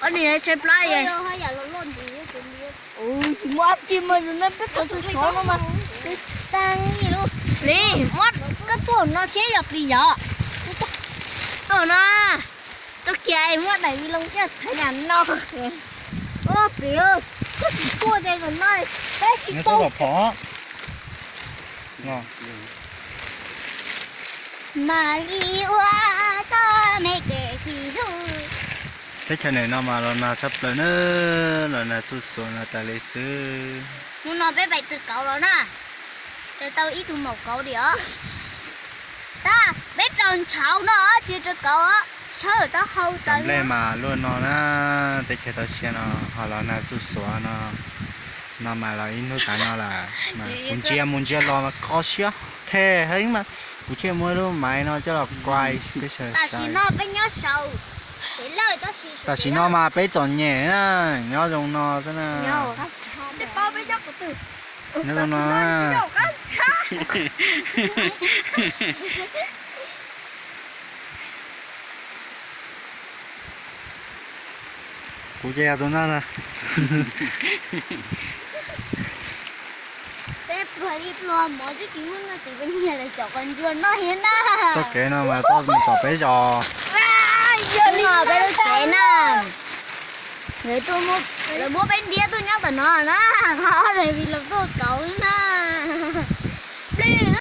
Ob nim tshaib plab. Tsis muaj ab kis mas zoo na, peb tau sov sov no mas. Li, muab koj tuaj no thiab yog plis yom. Tuaj no, tuaj kiag muab daim vi loo coj thaiv na no. Ua plis, koj tsis tuaj ces no peb tsis tau. Mam li ua txoj me kev sib hlub. Teb chaws no mas los nag tshaj plaws na, los nag xuj xuav no tas li xwb. Hnub no peb pais raws kauv los na, raws tau ib tug maum kauv diam os. Tab peb raws ntshauv no tsis raws kauv, sawb taub hau raws nplej mas luaj no na. Teb chaws toj siab no ho los nag xuj xuav no, no mas los ib hnub tas no lawm. Kuv ntsia mus ntsia los mas kho siab thiab heev mas kuv thiaj muab lub maiv no coj los kuaj peb sawv daws saib. Tam sim no mas peb txom nyem na, nyob zoo no xwb na. Nyob zoo no. Kuv ces yog tus no na. Peb pluag ib pluag mov twb tsis muaj noj ces peb nyiag lawv cov qos ntsuag noj thiab na. Txoj kev no mas txoj mus tom peb zos. Peb lub tsev na. Lawv tuaj, lawv muab peb ntiab tuaj nyob tom no na. Qhov ob lawv vim los tuaj kauv na. Plig